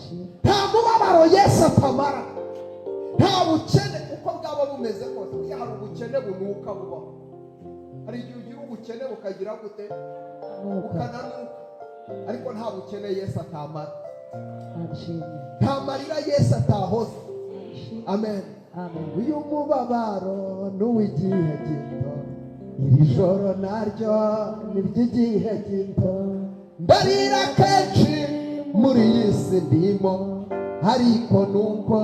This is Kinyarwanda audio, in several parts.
Ashimwe. Nta mubabaro Yesu atamara, nta bukene uko bwaba bumeze kose. Burya hari ubukene bunuka bubaho. Hari igihe ugira ubukene bukagira gute? Nuka. Bukananuka. Ariko nta bukene Yesu atamara. Ashimwe. Nta marira Yesu atahoza. Ashimwe. Amen. Amen. Uyu mubabaro ni uw'igihe gito, iri joro naryo ni iry'igihe gito. Ndarira kenshi muri iyi si ndimo, ariko nuko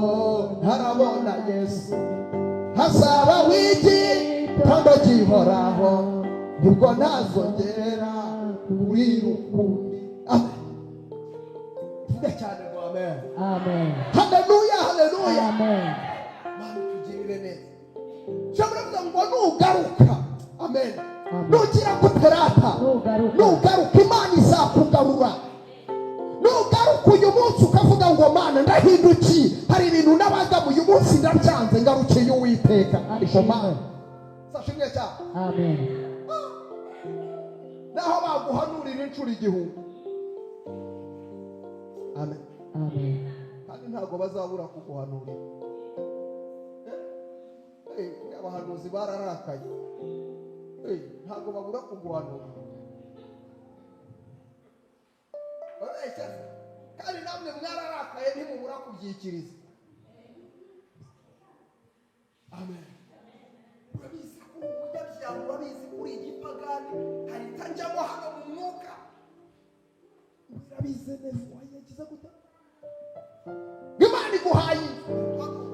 ntarabona Yesu. Hazaba w'igitondo gihoraho, nibwo ntazongera kurira ukundi. Amen. Tuvuge cyane ngo amen. Amen. Haleluya, haleluya. Amen. Mana, utugirire neza. Ushobora kuvuga ngo nugaruka, amen. Amen. Nugira guterata. Nugaruka. Nugaruka, Imana izakugarura. Nugaruka uyu munsi ukavuga ngo: "Mana, ndahindukiye, hari ibintu nabagamo, uyu munsi ndabyanze, ngarukiye Uwiteka." Ariko Mana sashimwe cyane. Amen. Naho baguhanurira inshuro 1000, amen. Amen. Kandi ntabwo bazabura kuguhanurira. Abahanuzi bararakaye. Ntabwo babura kuguhanura. Barabeshya se? Kandi namwe mwararakaye, ntimubura kubyikiriza. Amen. Urabizi ko uri umunyabyaha, urabizi ko uri igipagani, hari itajyamo hano mu mwuka, urabizi neza. Wayagize gute? Imana iguhaye inzu,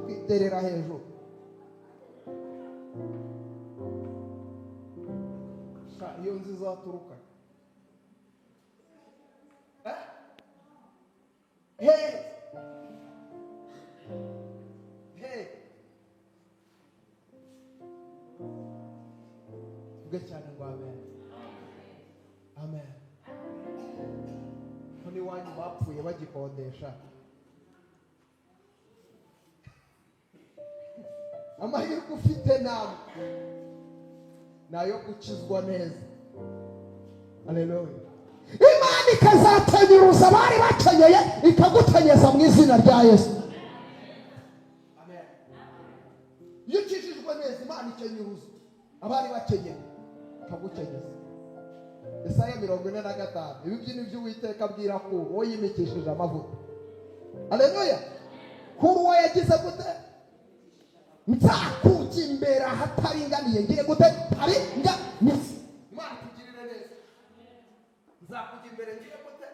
kwiterera hejuru. Sha, iyo nzu izaturuka? Eh? He he, tuvuge cyane ngo amen, amen. Ko n'iwanyu bapfuye bagikodesha, amahirwe ufite namwe ni ayo gukizwa neza. Haleluya! Imana ikazakenyuruza abari bakenyeye, ikagukenyeza mu izina rya Yesu. Amen. Iyo ukijijwe neza, Imana ikenyuruza abari bakenyeye, ikagukenyeza. Yesaya 45: "Ibi byo ni byo Uwiteka abwira Kuro, uwo yimikishije amavuta." Haleluya! Kuri uwo yagize gute? "Nzakujya imbere ahataringaniye." Ngire gute? Haringaniye. Imana tugirire neza. Nzakujya imbere, ngire gute?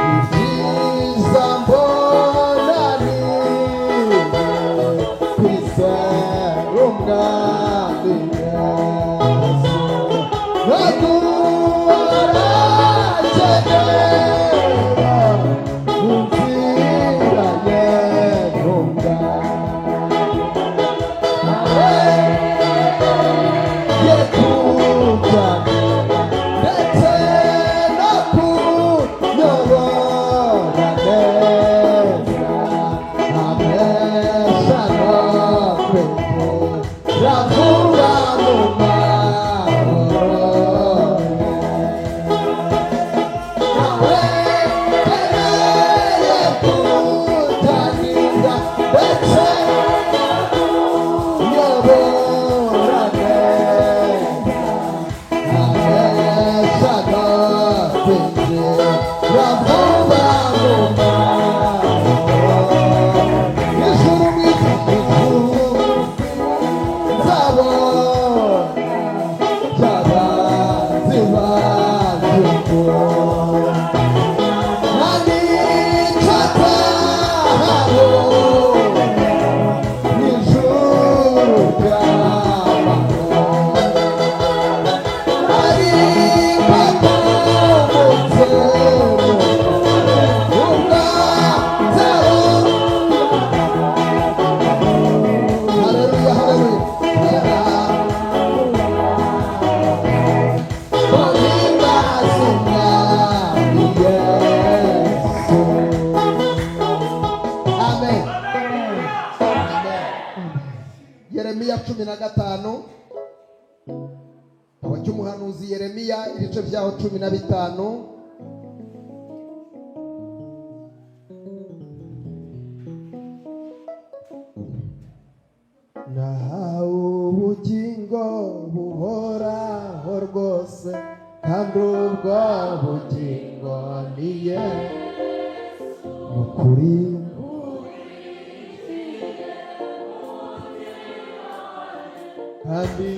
Ibyiza mbona ni kwizera Umwami Yesu, no guhora ngendera mu nzira ye ntunganye. Ye kujyana ndetse no kunyobora neza, ampesha no kwegera vuba mu mahoro. Cy'umuhanuzi Yeremiya, ibice byaho 15. Nahawe ubugingo buhoraho rwose, kandi ubwo bugingo ni Yesu. Ukuri kandi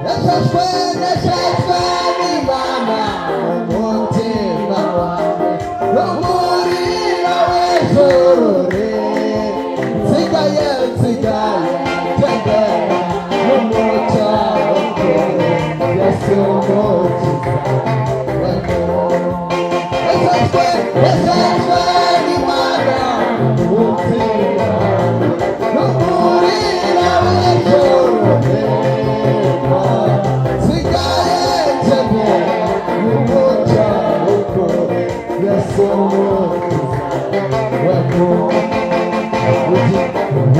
yashashwe nashashwe n'Imana umutima wawe n'umuriro w'ijuru nsigaye nsigaye ngendera n'umucyo w'ukuri Yesu umukiza. Yashashwe yashashwe n'Imana umutima n'umuriro w'ijuru nsigaye ngendera n'umucyo w'ukuri Yesu umukiza.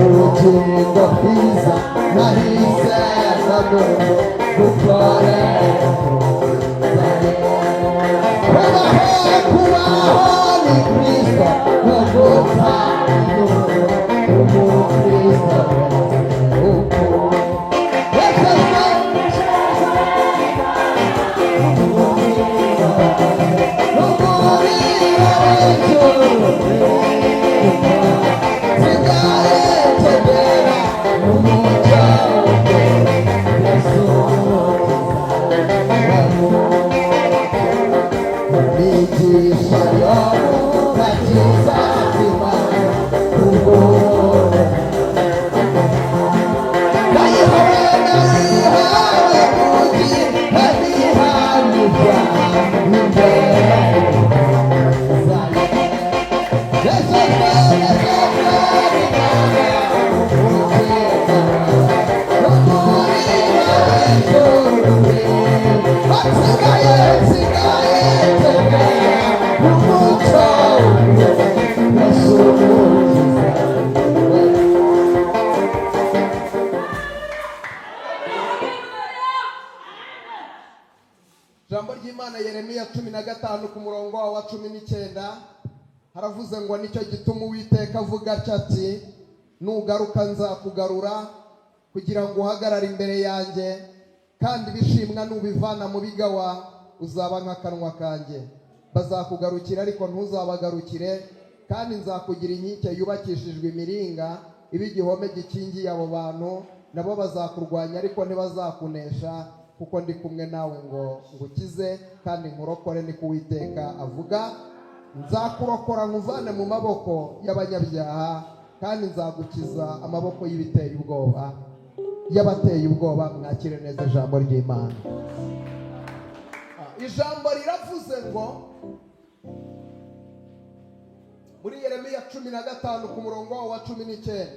Ubugingo bwiza nahise nanone gukora kubaho kubaho ni Kristo no gupfa umukristo wese Ijambo ry'Imana Yeremiya 15 ku murongo wa 19 haravuze ngo nicyo gituma Uwiteka avuga atya ati nugaruka nzakugarura kugira ngo uhagarare imbere yanjye, kandi ibishimwa nubivana mu bigawa uzaba nk'akanwa kanjye. Bazakugarukira ariko ntuzabagarukire, kandi nzakugira inkike yubakishijwe imiringa iba igihome gikingiye abo bantu, nabo bazakurwanya ariko ntibazakunesha, kuko ndi kumwe nawe ngo ngukize kandi nkurokore, niko Uwiteka avuga. Nzakurokora nkuvane mu maboko y'abanyabyaha, kandi nzagukiza amaboko y'ibiteye ubwoba y'abateye ubwoba. Mwakire neza ijambo ry'Imana. Ijambo riravuze ngo muri Yeremiya 15 ku murongo wa 19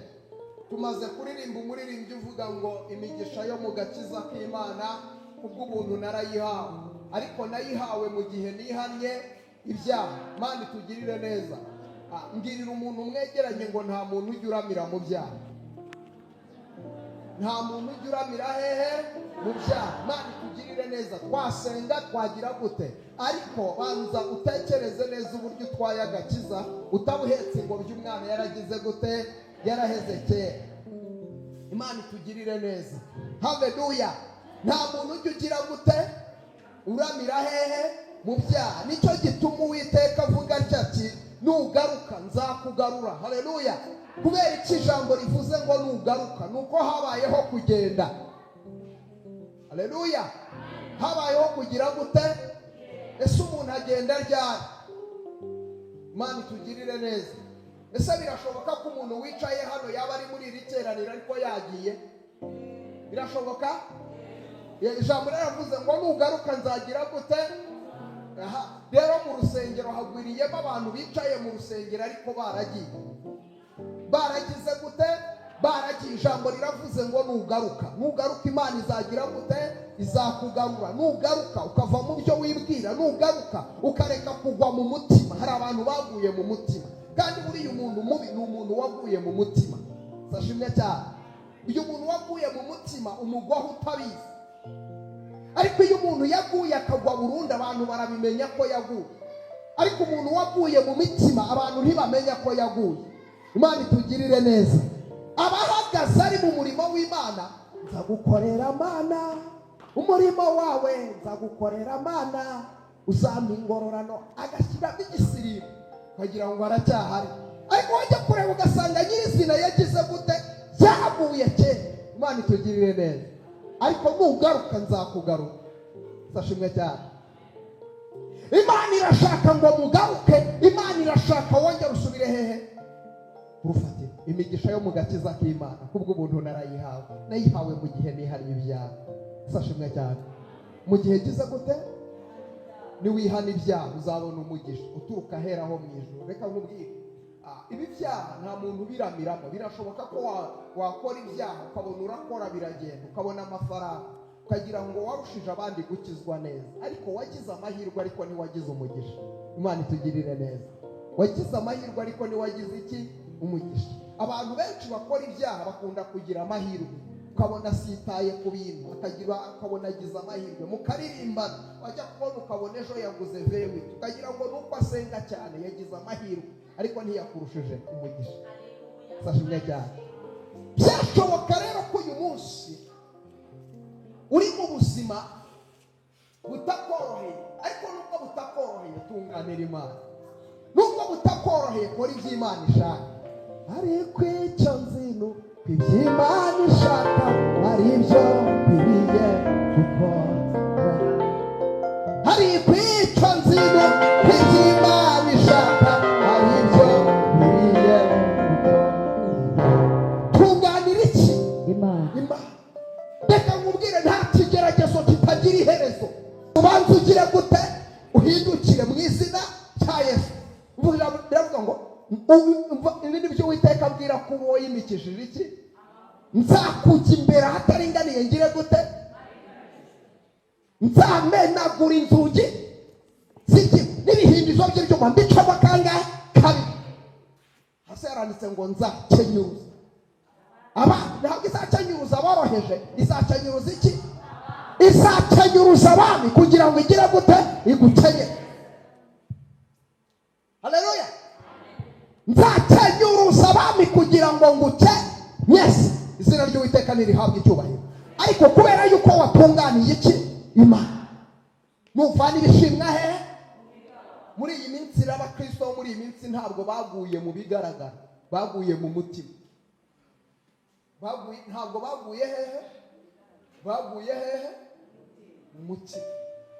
tumaze kuririmba umuririmbyi uvuga ngo imigisha yo mu gakiza k'Imana kubw'ubuntu narayihawe, ariko nayihawe mu gihe nihannye ibyaha. Mana itugirire neza. Mbwirira umuntu mwegeranye ngo nta muntu ujya uramira mu byaha. Nta muntu ujya uramira hehe? Mu byaha. Mana itugirire neza. Twasenga twagira gute, ariko banza utekereze neza uburyo utwaye agakiza utabuhetse ngo by'umwana yaragize gute, yaraheze kera. Imana itugirire neza. Haleluya. Nta muntu ujya ugira gute uramira hehe? Mu byaha. Nicyo gituma Uwiteka avuga atya ati nugaruka nzakugarura. Haleluya. Kubera iki ijambo rivuze ngo nugaruka? Nuko habayeho kugenda. Haleluya. Habayeho kugira gute? Ese umuntu agenda ryari? Imana itugirire neza. Ese birashoboka ko umuntu wicaye hano yaba ari muri iri teraniro ariko yagiye? Birashoboka? Ijambo riravuze ngo nugaruka nzagira gute? Aha rero mu rusengero hagwiriyemo abantu bicaye mu rusengero ariko baragiye. Baragize gute? Baragiye. Ijambo riravuze ngo nugaruka, nugaruka Imana izagira gute? Izakugarura. Nugaruka ukava mu byo wibwira, nugaruka ukareka kugwa mu mutima. Hari abantu baguye mu mutima, kandi buriya umuntu mubi ni umuntu waguye mu mutima. Sashimwe cyane. Uyu muntu waguye mu mutima mutima umugwaho utabizi. Ariko iyo umuntu yaguye akagwa burundu, abantu barabimenya ko yaguye. Ariko umuntu waguye mu mitima, abantu ntibamenya ko yaguye. Imana itugirire neza. Abahagaze ari mu murimo w'Imana, nzagukorera Mana umurimo wawe, nzagukorera Mana uzampa ingororano, agashyiramo igisirimu ukagira ngo aracyahari. Ariko wajya kureba ugasanga nyirizina yagize gute, yaguye kera. Imana itugirire neza. Ariko nugaruka nzakugaruka. Sashimwe cyane. Imana irashaka ngo mugaruke. Imana irashaka wongere usubire hehe? Urufatiro. Imigisha yo mu gakiza k'Imana kubw'ubuntu narayihawe, nayihawe mu gihe nihariye ibyaha. Sashimwe cyane. Mu gihe gize gute? Niwihana ibyaha uzabona umugisha uturuka aheraho mu ijuru. Reka nkubwire, ibi byaha nta muntu ubiramiramo. Birashoboka ko wakora ibyaha ukabona urakora biragenda, ukabona amafaranga, ukagira ngo warushije abandi gukizwa neza, ariko wagize amahirwe ariko ntiwagize umugisha. Imana itugirire neza. Wagize amahirwe ariko ntiwagize iki? Umugisha. Abantu benshi bakora ibyaha bakunda kugira amahirwe, ukabona asitaye ku bintu, akagira, akabona agize amahirwe, mukaririmbana, wajya kubona ukabona ejo yaguze vewe, ukagira ngo nuko asenga cyane yagize amahirwe, ariko ntiyakurushije umugisha. Sashimwe cyane. Byashoboka rero ko uyu munsi uri mu buzima butakoroheye, ariko nubwo butakoroheye tunganira Imana, nubwo butakoroheye kora ibyo Imana ishaka. Ariko icyo nzi ni uko ibyo Imana ishaka ari ibyo nkwiriye gukora. Ariko icyo nzi ni uko ibyo Imana ishaka ari ibyo nkwiriye gukora. Tunganira iki? Imana. Imana. Reka nkubwire, nta kigeragezo kitagira iherezo. Ubanza ugire gute? Uhindukire mu izina rya Yesu. Biravuga ngo ibi ni byo Uwiteka abwira ko uwo yimikishije iki? Nzakujya imbere ahataringaniye ngire gute? Nzamenagura inzugi n'ibihindizo by'ibyuma mbicamo kangahe? Kabiri. Hasi yaranditse ngo nzakenyuruza. Aba ntabwo izakenyuruza aboroheje, izakenyuruza iki? Izakenyuruza abami kugira ngo igire gute? Igukenyere. Haleluya. Nzakenyuruza abami kugira ngo ngukenyeze. Izina ry'Uwiteka nirihabwe icyubahiro. Ariko kubera yuko watunganiye iki? Imana. Nuvana ibishimwa hehe? Muri iyi minsi n'abakristo bo muri iyi minsi ntabwo baguye mu bigaragara, baguye mu mutima. Baguye, ntabwo baguye hehe? Baguye hehe? Mu mutima.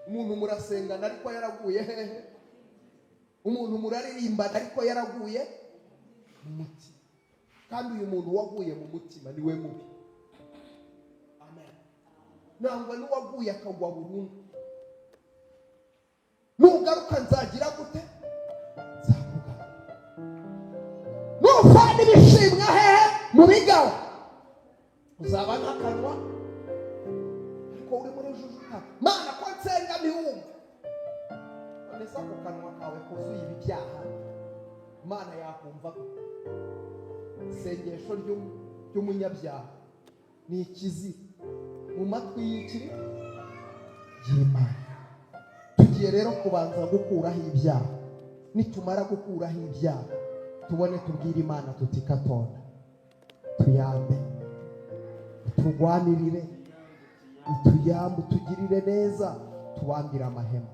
Umuntu murasengana ariko yaraguye hehe? Umuntu muraririmbana ariko yaraguye mu mutima. Kandi uyu muntu waguye mu mutima niwe mubi. Amen. Nangwa n'uwaguye akagwa burundu. Nugaruka nzagira gute? Nzakugaruka. Nuvana ibishimwa hehe? Mu bigawa. Uzaba nk'akanwa ariko uri muri jujuta. Mana ko nsenga ntiwumve. None se ako kanwa kawe kuzuye ibi byaha, Imana yakumva gute? Isengesho ry'umunyabyaha ni ikizira mu matwi y'iki? Y'Imana. Tugiye rero kubanza gukuraho ibyaha. Nitumara gukuraho ibyaha, tubone tubwire Imana tuti katonda tuyambe, turwanirire, utuyambe, utugirire neza, tubambire amahema.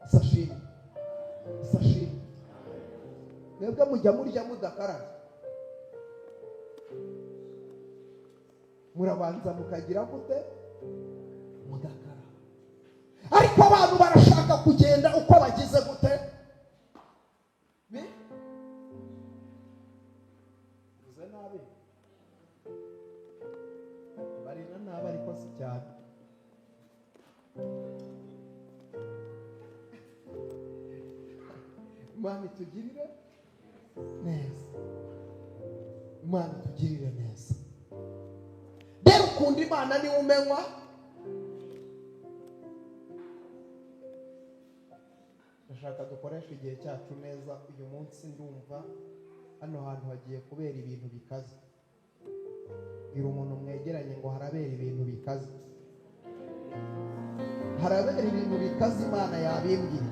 Sashimi, sashimi. Mwebwe mujya murya mudakarabye, murabanza mukagira gute? Mugakaraba. Ariko abantu barashaka kugenda uko bagize gute? Bivuze nabi, barira nabi ariko si cyane. Imana itugirire neza. Imana itugirire neza. Rero ukunda Imana niwe umenywa. Ndashaka dukoreshe igihe cyacu neza. Uyu munsi ndumva hano hantu hagiye kubera ibintu bikaze. Bwira umuntu mwegeranye ngo harabera ibintu bikaze, harabera ibintu bikaze, Imana yabimbwiye.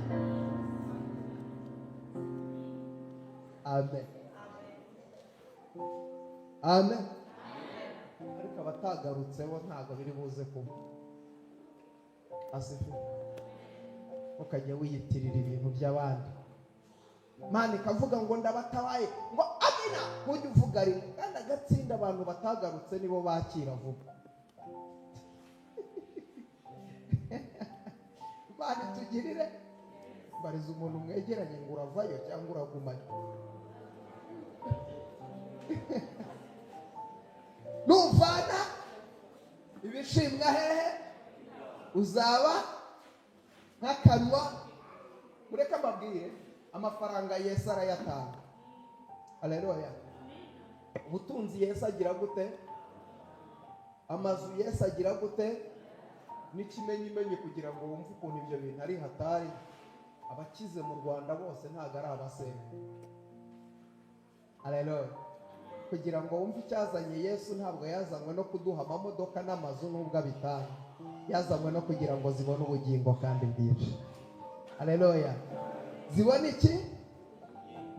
Amen, amen. Ariko abatagarutseho ntabwo biri buze kuba. Asifu, ukajya wiyitirira ibintu by'abandi. Imana ikavuga ngo ndabatabaye, ngo amina, ujye uvuga rimwe kandi agatsinda. Abantu batagarutse nibo bakira vuba. Imana itugirire. Bariza umuntu mwegeranye ngo uravayo cyangwa uragumayo. Nuvana ibishimwa hehe uzaba nk'akanwa. Mureke mbabwire, amafaranga Yesu arayatanga. Haleluya. Ubutunzi Yesu agira gute? Amazu Yesu agira gute? N'ikimenyimenyi kugira ngo wumve ukuntu ibyo bintu ari hatari. Abakize mu Rwanda bose ntabwo ari abasenga. Haleluya. Kugira ngo wumve icyazanye Yesu, ntabwo yazanywe no kuduha amamodoka n'amazu n'ubwo abitanga, yazanywe no kugira ngo zibone ubugingo kandi bwinshi. Haleluya. Zibone iki?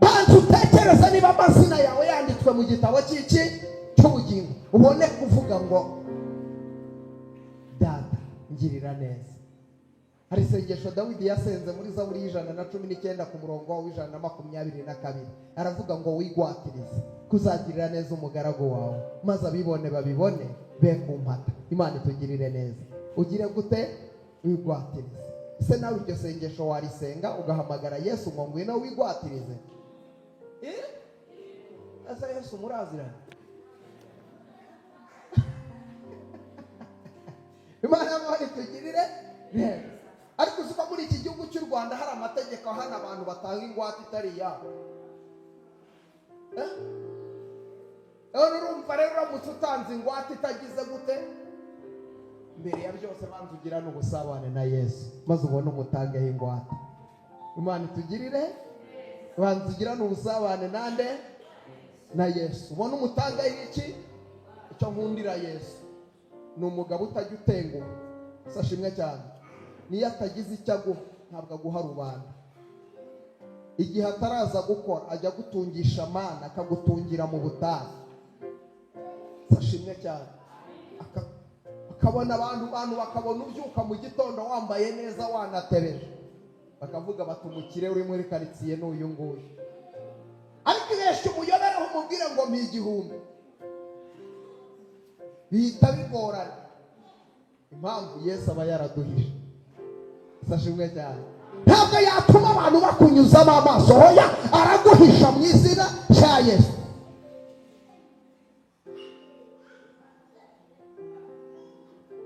Banza utekereze niba amazina yawe yanditswe mu gitabo cy'iki cy'ubugingo, ubone kuvuga ngo Data ngirira neza. Hari isengesho Dawidi yasenze muri Zaburi 119 ku murongo wa 122, aravuga ngo wigwatirize kuzagirira neza umugaragu wawe, maze abibone babibone be kumpata. Imana itugirire neza. Ugire gute? Wigwatirize. Ese nawe iryo sengesho warisenga ugahamagara Yesu ngo ngwino wigwatirize? Ese Yesu muraziranye? Imana y'amahoro itugirire neza. Ariko uzi ko muri iki gihugu cy'u Rwanda hari amategeko ahana abantu batanga ingwate itari iyabo? None urumva rero uramutse utanze ingwate itagize gute? Mbere ya byose banza ugirane ubusabane na Yesu, maze ubone umutangeho ingwate. Imana itugirire. Banza ugirane ubusabane nande? Na Yesu, ubone umutangeho iki? Icyo nkundira Yesu ni umugabo utajya utenguha. Sashimwe cyane. Niyo atagize icyo aguha ntabwo aguha rubanda. Igihe ataraza gukora ajya gutungisha amana, akagutungira mu butayu. Sashimwe cyane. Akabona abantu bakabona ubyuka mu gitondo wambaye neza wanatebeje, bakavuga bati umukire uri muri karitsiye n'uyu nguyu. Ariko ibeshya umuyobereho umubwire ngo mpa 1000, bihita bigorana. Impamvu Yesu aba yaraduhishe. Sashimwe cyane. Ntabwo yatuma abantu bakunyuzamo amaso, hoya, araguhisha mu izina rya Yesu.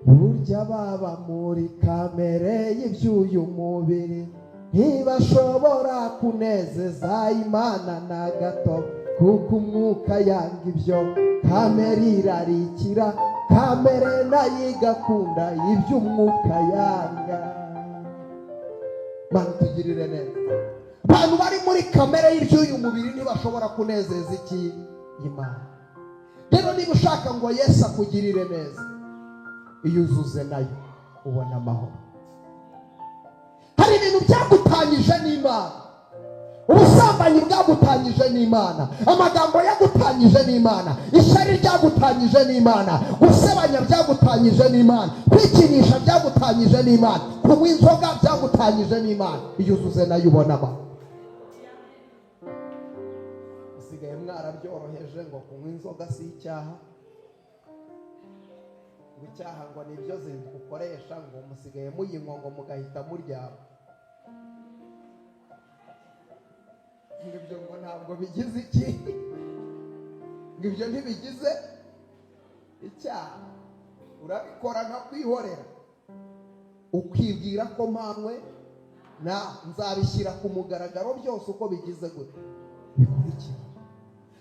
Burya baba muri kamere y'iby'uyu mubiri ntibashobora kunezeza Imana na gato, kuko umwuka yanga ibyo kamere irarikira, kamere nayo igakunda iby'umwuka yanga. Mana tugirire neza. Abantu bari muri kamere y'iby'uyu mubiri ntibashobora kunezeza iki? Imana. Rero niba ushaka ngo Yesu akugirire neza, iyuzuze nayo ubona amahoro. Hari ibintu byagutanyije n'Imana, ubusambanyi bwagutanyije n'Imana, amagambo yagutanyije n'Imana, ishyari ryagutanyije n'Imana, gusebanya byagutanyije n'Imana, kwikinisha byagutanyije n'Imana, kunywa inzoga byagutanyije n'Imana. Iyuzuze nayo ubona amahoro. Usigaye mwarabyoroheje ngo kunywa inzoga si icyaha, ngo icyaha ngo nibyo zigukoresha, ngo musigaye muyinywa ngo mugahita muryama. Ibyo ngo ntabwo bigize iki? Ngo ibyo ntibigize icyaha. Urabikora nka kwihorera, ukibwira ko mpamwe na nzabishyira ku mugaragaro byose uko bigize gute bikurikira.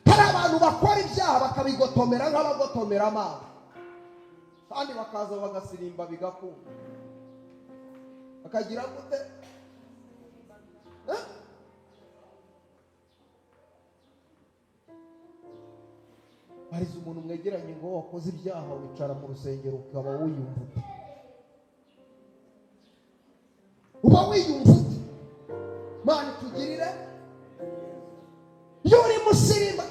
Hari abantu bakora ibyaha bakabigotomera nk'abagotomera amazi, kandi bakaza bagasirimba bigakunda, bakagira gute? Bariza umuntu mwegeranye. mwegeranye ngo wakoze ibyaha wicara mu rusengero ukaba wiyumva ute? Uba wiyumva ute? Mana itugirire. Iyo uri musirimu,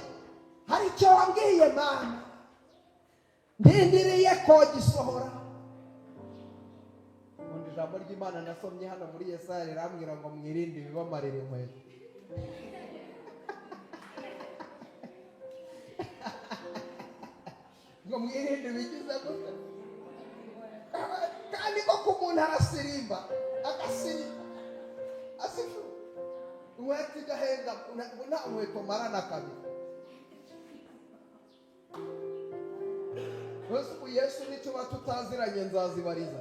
hari icyo wambwiye Mana, ndindiriye ko gisohora. Ubundi ijambo ry'Imana nasomye hano muri Yesaya rirambwira ngo mwirinde ibibamarira inkweto. Ngo mwirinde ibigize gute? Kandi koko umuntu arasirimba, agasirimba asifu inkweto igahenda, nta nkweto marana kabiri. Mbese ubu Yesu nituba tutaziranye nzazibariza.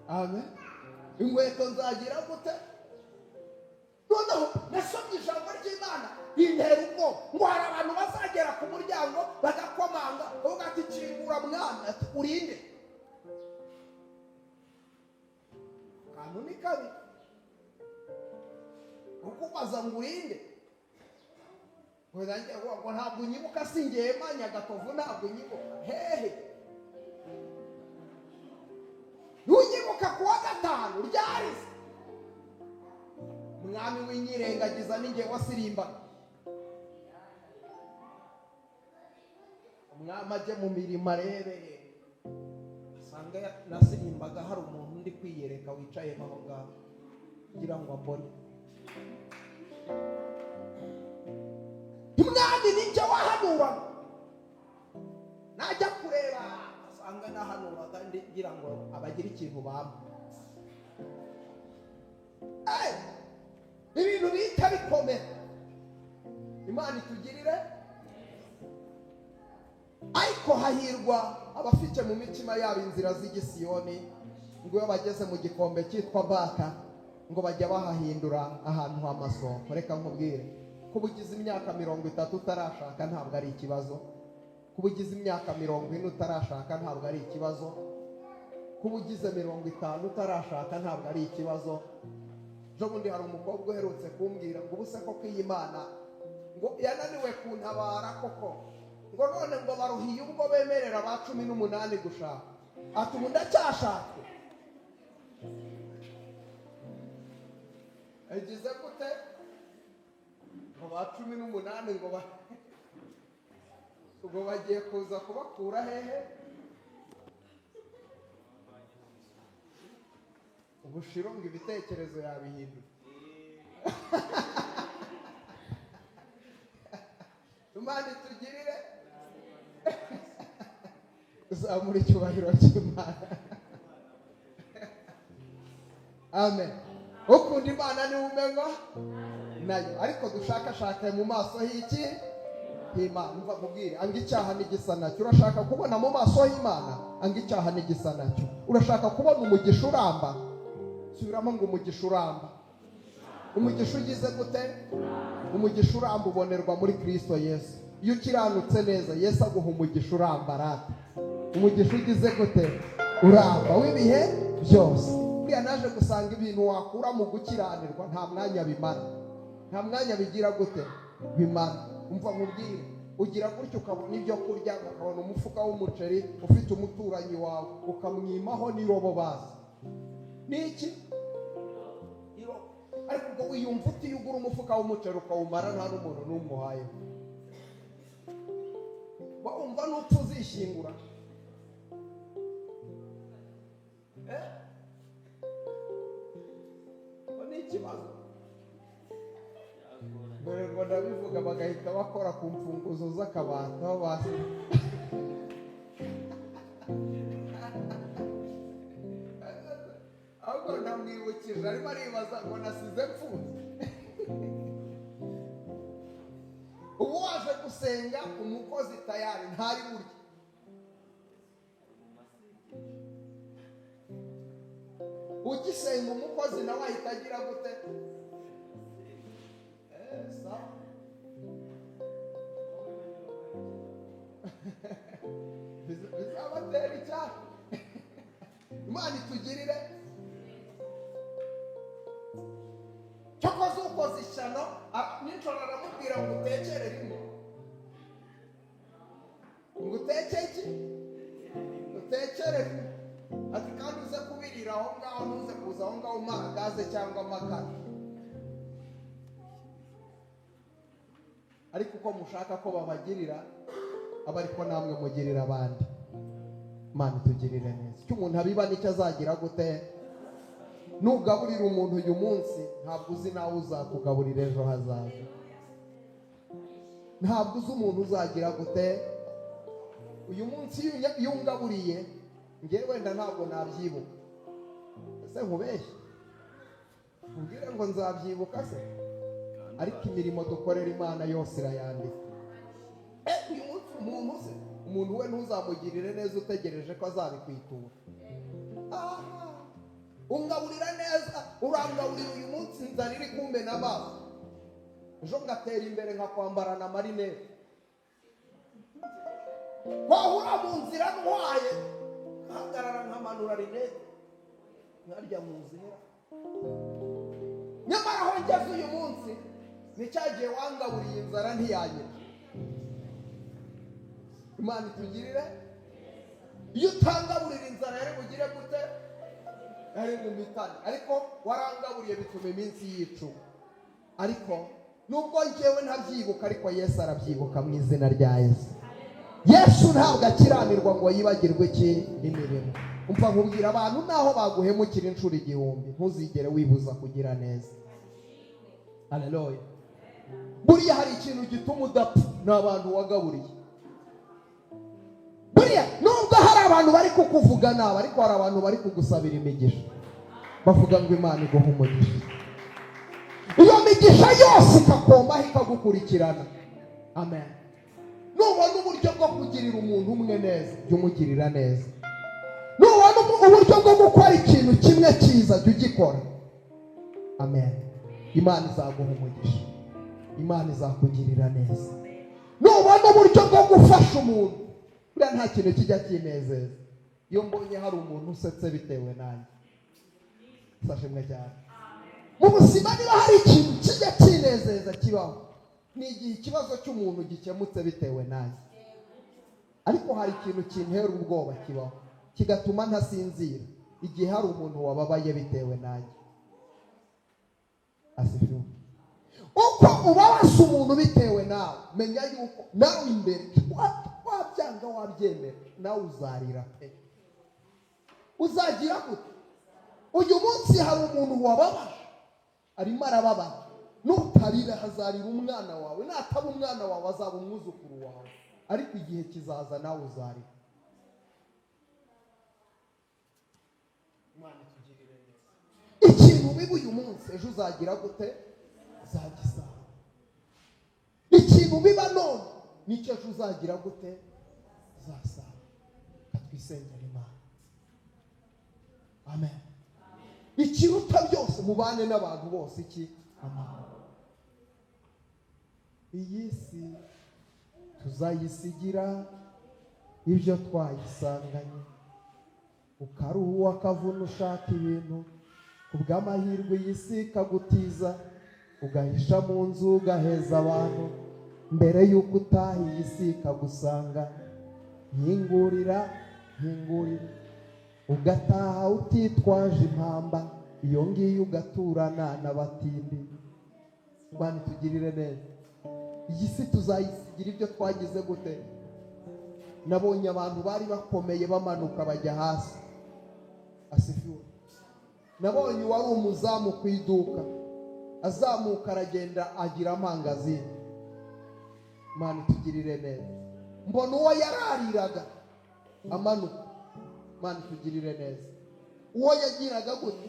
Amen. Inkweto nzagira gute? Noneho nasomye ijambo ry'Imana rintera ubwoba, ngo hari abantu bazagera ku muryango bagakomanga, bavuga ati kingura mwana, ati urinde. Akantu ni kabi kukubaza ngo urinde. Ngo nanjye ngo ntabwo unyibuka, si njyewe Nyagatovu, ntabwo unyibuka hehe. Ntunyibuka kuwa gatanu ryarize. Mwami w'inyirengagiza ni njye wasirimbaga. Umwami ajye mu mirimo arebe, asanga nasirimbaga hari umuntu undi kwiyereka wicayemo aho ngaho kugira ngo ambone. Umwami ni njye wahanuraga, najya kureba asanga nahanuraga ngira ngo abagira ikintu bampa. Ibintu bihita bikomera. Imana itugirire. Ariko hahirwa abafite mu mitima yabo inzira z'igisiyoni, ngo iyo bageze mu gikombe cyitwa Baka ngo bajya bahahindura ahantu h'amasoko. Reka nkubwire, kuba ugize imyaka 30 utarashaka ntabwo ari ikibazo. Kuba ugize imyaka 40 utarashaka ntabwo ari ikibazo. Kuba ugize 50 utarashaka ntabwo ari ikibazo. Ejo bundi hari umukobwa uherutse kumbwira ngo ubuse koko iyi Mana ngo yananiwe kuntabara koko, ngo none ngo baruhiye ubwo bemerera ba 18 gushaka, ati ubu ndacyashaka. Egize gute? Ngo ba 18 ngo ubwo bagiye kuza kubakura hehe? Ubushiro ngo ibitekerezo yabihindura. Imana itugirire. Uzamura icyubahiro cy'Imana. Amen. Ukunda Imana niwe umenywa nayo, ariko dushakashake mu maso h'iki? H'Imana. Umva nkubwire, anga icyaha n'igisa nacyo. Urashaka kubona mu maso h'Imana? Anga icyaha n'igisa nacyo. Urashaka kubona umugisha uramba? Subiramo ngo umugisha uramba. Umugisha ugize gute? Umugisha uramba ubonerwa muri Kristo Yesu. Iyo ukiranutse neza, Yesu aguha umugisha uramba rata. Umugisha ugize gute? Uramba w'ibihe byose. Buriya naje gusanga ibintu wakura mu gukiranirwa nta mwanya bimara. Nta mwanya bigira gute? Bimara. Umva nkubwire, ugira gutyo ukabona ibyo kurya, ukabona umufuka w'umuceri ufite umuturanyi wawe, ukamwimaho n'irobo bazi. Niki? Irobo. Ariko ubwo wiyumva uti iyo ugura umufuka w'umuceri ukawumara nta n'umuntu n'umwe uhayeho. Wumva n'upfa uzishingura. Ni ikibazo. Dore ngo ndabivuga bagahita bakora ku mfunguzo z'akabati aho basi. Ahubwo ndamwibukije arimo aribaza ngo nasize mfunze. Ubu waje gusenga umukozi tayari ntari burya. Ugisenga umukozi nawe ahita agira gute? Sawa. Bizabatera icyaha. Imana itugirire. Cyakoze ukoze ishyano, nijoro aramubwira ngo utekere rimwe. Ubitekere rimwe. Ati kandi uze kubirira aho ngaho, ntuze kuza aho ngaho umara gaze cyangwa amakara. Ariko uko mushaka ko babagirira aba ariko namwe mugirira abandi. Imana itugirire neza. Icyo umuntu abiba nicyo azagira gute? Nugaburira umuntu uyu munsi, ntabwo uzi nawe uzakugaburira ejo hazaza. Ntabwo uzi umuntu uzagira gute. Uyu munsi iyo ungaburiye ngewe wenda ntabwo nabyibuka. Ese nkubeshye nkubwire ngo nzabyibuka se? Ariko imirimo dukorera Imana yose irayandika. Uyu munsi umuntu se, umuntu we ntuzamugirire neza utegereje ko azabikwitura. Ungaburira neza, urangaburira uyu munsi inzara iri kumena amaso, ejo ngatera imbere nkakwambarana amarinete. Wahura mu nzira ntwaye nkahagarara nkamanura rinete nkarya mu nzira. Nyamara aho ngeze uyu munsi ni cya gihe wangaburiye inzara ntiyanyica. Imana itugirire. Iyo utangaburira inzara yari bugire gute? Yari bumitane. Ariko warangaburiye bituma iminsi yicuma. Ariko nubwo njyewe ntabyibuka, ariko Yesu arabyibuka mu izina rya Yesu. Yesu ntabwo akiranirwa ngo yibagirwe iki? Imirimo. Umva nkubwira abantu, naho baguhemukira inshuro 1000, ntuzigere wibuza kugira neza. Haleluya. Buriya hari ikintu gituma udapfa, ni abantu wagaburiye. Buriya nubwo hari abantu bari kukuvuga nabi, ariko hari abantu bari kugusabira imigisha, bavuga ngo Imana iguhe umugisha. Iyo migisha yose ikakombaho ikagukurikirana. Amen. Nubona uburyo bwo kugirira umuntu umwe neza, jya umugirira neza. Nubona uburyo bwo gukora ikintu kimwe cyiza, jya ugikora. Amen. Imana izaguha umugisha, Imana izakugirira neza. Nubona uburyo bwo gufasha umuntu, buriya nta kintu kijya kinezeza iyo mbonye hari umuntu usetse bitewe nanjye. Sashimwe cyane. Mu buzima niba hari ikintu kijya kinezeza kibaho, ni igihe ikibazo cy'umuntu gikemutse bitewe nanjye. Ariko hari ikintu kintera ubwoba kibaho kigatuma ntasinzira, igihe hari umuntu wababaye bitewe nanjye. Asifiwe. Uko ubabaza umuntu bitewe nawe, menya yuko nawe imbere wabyanga wabyemera, nawe uzarira pe. Uzagira gute? Uyu munsi hari umuntu wababaje, arimo arababara. Nutarira hazarira umwana wawe, nataba umwana wawe azaba umwuzukuru wawe. Ariko igihe kizaza nawe uzarira. Imana itugirire neza. Ikintu biba uyu munsi, ejo uzagira gute? Uzagisanga. Ikintu biba none nicyo ejo uzagira gute? Uzasanga. Katwisengera Imana. Amen. Ikiruta byose, mubane n'abantu bose iki? Amahoro. Iyi si tuzayisigira ibyo twayisanganye. Ukaruhuka akavuna ushaka ibintu, kubw'amahirwe iyi si ikagutiza, ugahisha mu nzu ugaheza abantu, mbere y'uko utaha iyi si ikagusanga. Nkingurira, nkingurira, ugataha utitwaje impamba, iyo ngiyo ugaturana n'abatindi. Imana itugirire neza. Iyi si tuzayisigira ibyo twagize gute? Nabonye abantu bari bakomeye bamanuka bajya hasi. Asifiwe. Nabonye uwari umuzamu ku iduka azamuka aragenda agira amangazini. Imana itugirire neza. Mbona uwo yarariraga amanuka. Imana itugirire neza. Uwo yagiraga gute?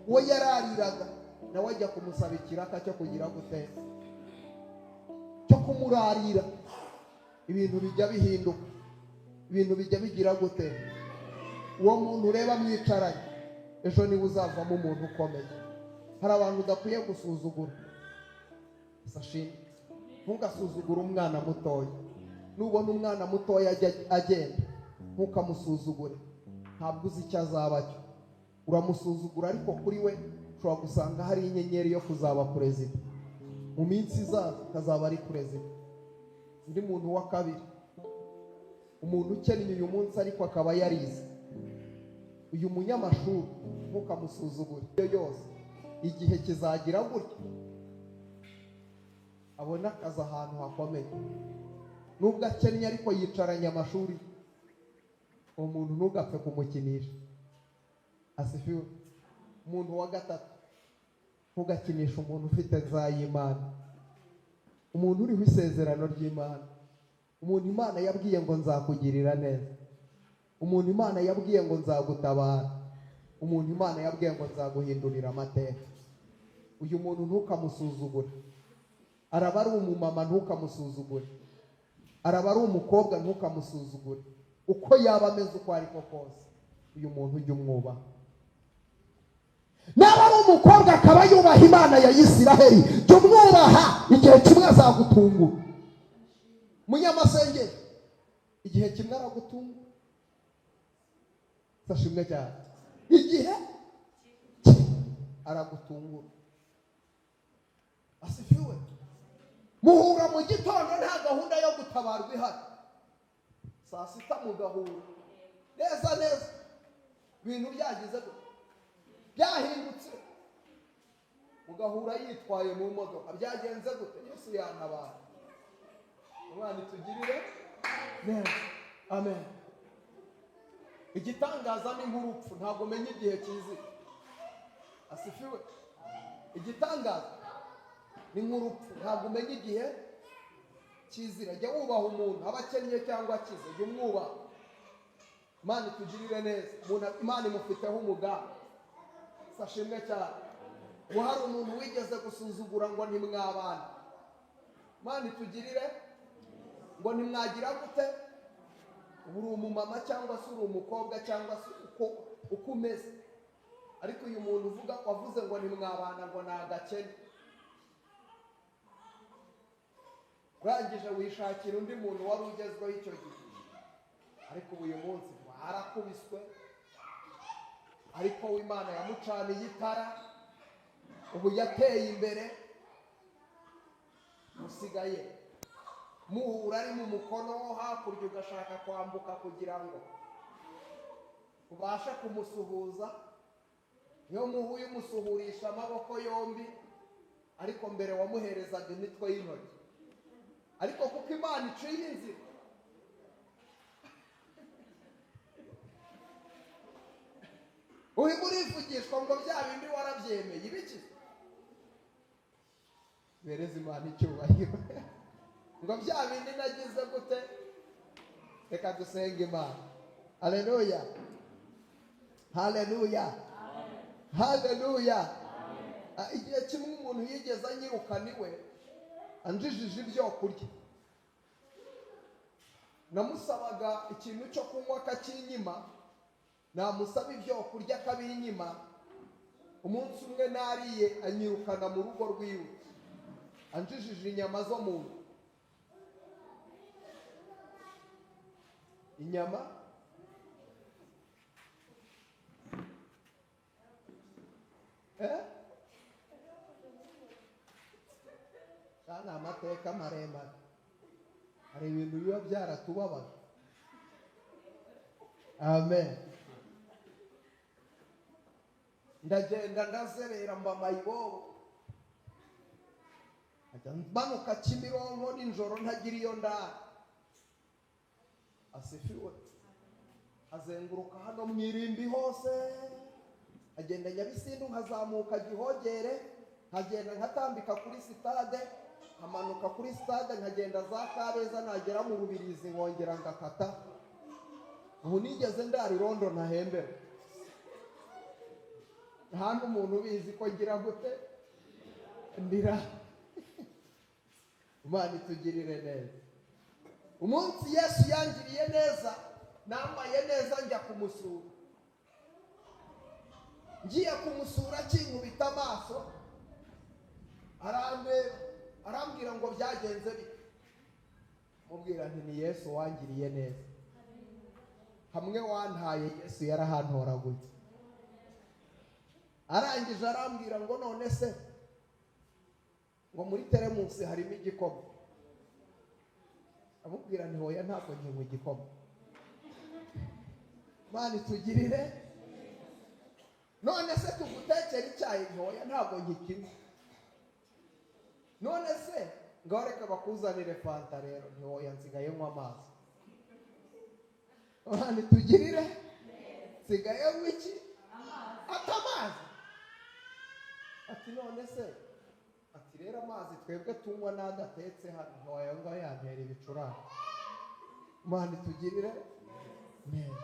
Uwo yarariraga nawe ajya kumusaba ikiraka cyo kugira gute? Cyo kumurarira. Ibintu bijya bihinduka, ibintu bijya bigira gute? Uwo muntu ureba mwicaranye ejo niwe uzavamo umuntu ukomeye. Hari abantu udakwiye gusuzugura. Sashimi, ntugasuzugure umwana mutoya. Nubona umwana mutoya agenda, ntukamusuzugure. Ntabwo uzi icyo azaba cyo. Uramusuzugura, ariko kuri we ushobora gusanga hari inyenyeri yo kuzaba perezida. Mu minsi izaza akazaba ari perezida. Undi muntu wa kabiri, umuntu ukennye uyu munsi ariko akaba yarize, Uyu munyamashuri ntukamusuzugure, iyo yose igihe kizagira gutya abona akazi ahantu hakomeye, nubwo akennye ariko yicaranye amashuri. Uwo muntu ntugapfe kumukinisha. Asifiwe. Umuntu wa gatatu, ntugakinisha umuntu ufite nzayimana, umuntu uriho isezerano ry'Imana, umuntu Imana yabwiye ngo nzakugirira neza, umuntu Imana yabwiye ngo nzagutabara, umuntu Imana yabwiye ngo nzaguhindurira amateka. Uyu muntu ntukamusuzugure. Araba ari umumama ntukamusuzugure, araba ari umukobwa ntukamusuzugure, uko yaba ameze uko ariko kose, uyu muntu ujya umwubaha. Naba ari umukobwa akaba yubaha Imana ya Isiraheli, jya umwubaha, igihe kimwe azagutungura. Munyamasengeri, igihe kimwe aragutungura. Sashimwe cyane, igihe aragutungura. Asifiwe. Muhura mu gitondo nta gahunda yo gutabarwa ihari, saa sita mugahura neza neza, ibintu byagize byahindutse, mugahura yitwaye mu modoka, byagenze gute? Yesu yantabara. Imana itugirire neza. Amen. Igitangaza ni nk'urupfu, ntabwo umenya igihe kizi. Asifiwe. Igitangaza ni nk'urupfu, ntabwo umenya igihe kizira. Jya wubaha umuntu, aba akennye cyangwa akize, jya umwubaha. Imana itugirire neza. Imana imufiteho umugambi. Sashimwe cyane. Ngo hari umuntu wigeze gusuzugura ngo ntimwabana. Imana itugirire ngo ntimwagira gute? Uri umumama cyangwa se uri umukobwa cyangwa se uko umeze, ariko uyu muntu uvuga wavuze ngo ntimwabana ngo ni agakene, urangije wishakira undi muntu wari ugezweho icyo gihe, ariko ubu uyu munsi warakubiswe, ariko Imana yamucaniye itara, ubu yateye imbere, musigaye muhura ari mu mukono wo hakurya, ugashaka kwambuka kugira ngo ubashe kumusuhuza. Iyo muhuye umusuhurisha amaboko yombi, ariko mbere wamuherezaga imitwe y'intoki, ariko kuko Imana iciye inzira, urimo urivugishwa ngo bya bindi warabyemeye ibiki? Bereza Imana icyubahiro. Ngo bya bindi nagize gute? Reka dusenge Imana. Haleluya, haleluya, haleluya. Igihe kimwe umuntu yigeze anyirukana iwe anjijije ibyo kurya, namusabaga ikintu cyo kunywa akakinyima, namusaba ibyo kurya akabinyima. Umunsi umwe nariye anyirukana mu rugo rwiwe anjijije inyama zo mu nda. Inyama ni amateka maremare, hari ibintu biba byaratubabaje. Amen. Ndagenda ndazerera mba mayibobo, manuka Kimironko nijoro ntagira iyo ndara. Asifiwe. Azenguruka hano mu irimbi hose, agenda Nyabisindu, nkazamuka Gihogere, nkagenda nkatambika kuri sitade, nkamanuka kuri sitade, nkagenda za Kabeza, nagera mu Rubirizi nkongera ngakata. Ubu nigeze ndara irondo ntahembera, nta n'umuntu ubizi ko ngira gute ndira. Imana itugirire neza. Umunsi Yesu yangiriye neza, nambaye neza njya kumusura. Ngiye kumusura akinkubita amaso, arambwira ngo byagenze bite? Mubwira nti ni Yesu wangiriye neza. Hamwe wantaye Yesu yarahantoraguye. Arangije arambwira ngo none se ngo muri teremusi harimo igikoma. Amubwira nti hoya ntabwo nkinywa igikoma. Imana itugirire. None se tugutekera icyayi? Ntoya, ntabwo nkikinywa. None se ngaho reka bakuzanire Fanta rero. Ntoya, nsigaye nywa amazi. Imana tugirire, nsigaye nywa iki? Ati amazi. Ati none se, ati rero amazi twebwe tunywa n'adatetse hano. Ntoya, ngaho yantera ibicurane. Imana itugirire neza.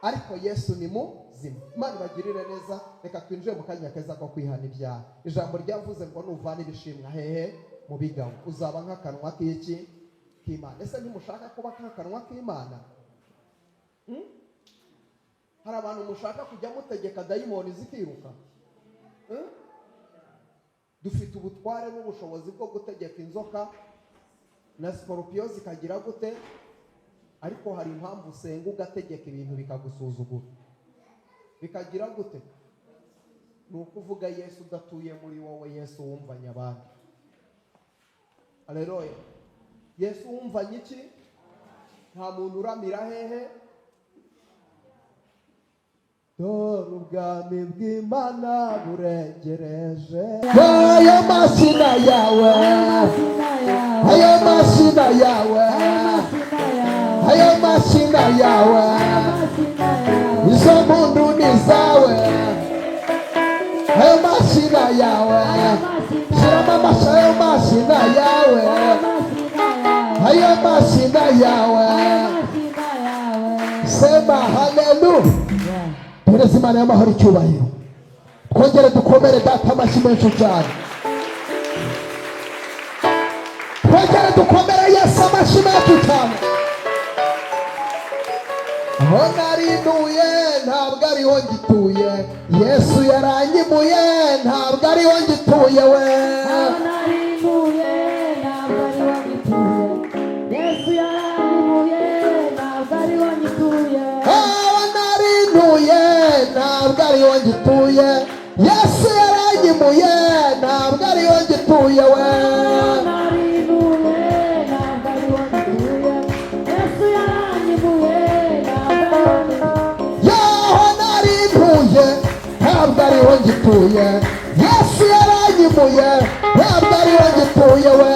Ariko Yesu ni muzima. Imana ibagirire neza. Reka twinjire mu kanya keza ko kwihana ibyaha. Ijambo ryavuze ngo nuvana ibishimwa hehe? Mu bigabo, uzaba nk'akanwa k'iki? K'Imana. Ese ntimushaka kuba nk'akanwa k'Imana? Hmm? Hari abantu mushaka kujya mutegeka dayimoni zikiruka? Hmm? Dufite ubutware n'ubushobozi bwo gutegeka inzoka na sikorupiyo zikagira gute? Ariko hari impamvu usenga ugategeka ibintu bikagusuzugura, bikagira gute? Ni ukuvuga Yesu udatuye muri wowe, Yesu wumvanye abandi. Aleluya! Yesu wumvanye iki? Nta muntu uramira hehe? Dore ubwami bw'Imana buregereje. Ayo mashina yawe, ayo mashina yawe, ayo mashina yawe, izo mpundu ni zawe. Ayo mashina yawe, shyiramo amashyi. Ayo mashina yawe, ayo mashina yawe, sema haleluya. Duhereze Imana y'amahoro icyubahiro, twongere dukomere Data amashyi menshi cyane, twongere dukomere Yesu amashyi menshi cyane. Aho nari ntuye ntabwo ariho ngituye. Yesu yaranyimuye, ntabwo ariho ngituye we. Aho nari ntuye ntabwo ariho ngituye. Yesu yaranyimuye, ntabwo ariho ngituye. Aho nari ntuye ntabwo ariho ngituye. Yesu yaranyimuye, ntabwo ariho ngituye we. Aho nari ntuye ntabwo ariho ngituye. Yesu yaranyimuye, ntabwo ariho ngituye. Yaho nari ntuye ntabwo ariho ngituye. Yesu yaranyimuye, ntabwo ariho ngituye we.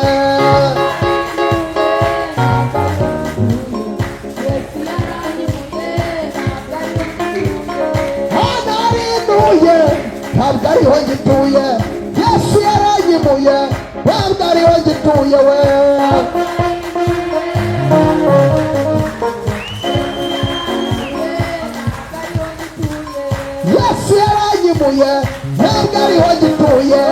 Yesu yaranyimuye, ntabwo ariho ngituye. Aho nari ntuye ntabwo ariho ngituye. Yesu yaranyimuye, ntabwo ariho ngituye we. Yesu yaranyimuye, ntabwo ariho ngituye.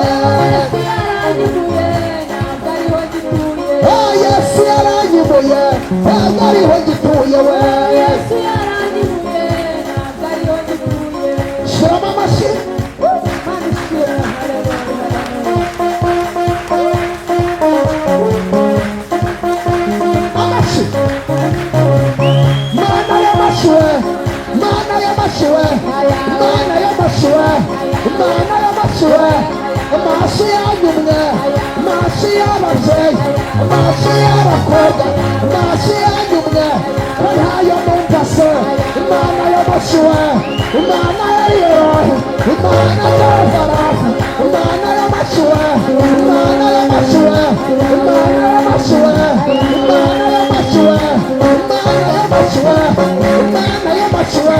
Yesu yaranyimuye, ntabwo ariho ngituye. Oh, Yesu yaranyimuye, ntabwo ariho ngituye we. Yesu yaranyimuye, ntabwo ariho ngituye. Shyiramo amashyi. Mana ishimwe, haleluya. Amashyi, Mana y'amashyi we, Mana y'amashyi we, Mana y'amashyi we, Mana y'amashyi we. Amashyi yanyu mwe, amashyi y'ababyeyi, amashyi y'abakobwa, amashyi yanyu mwe, ko ntayo numva se? Imana y'amashyi we, Imana ya Leroy, Imana y'Abarafu, Imana y'amashyi we, Imana y'amashyi we, Imana y'amashyi we, Imana y'amashyi we, Imana y'amashyi we, Imana y'amashyi we.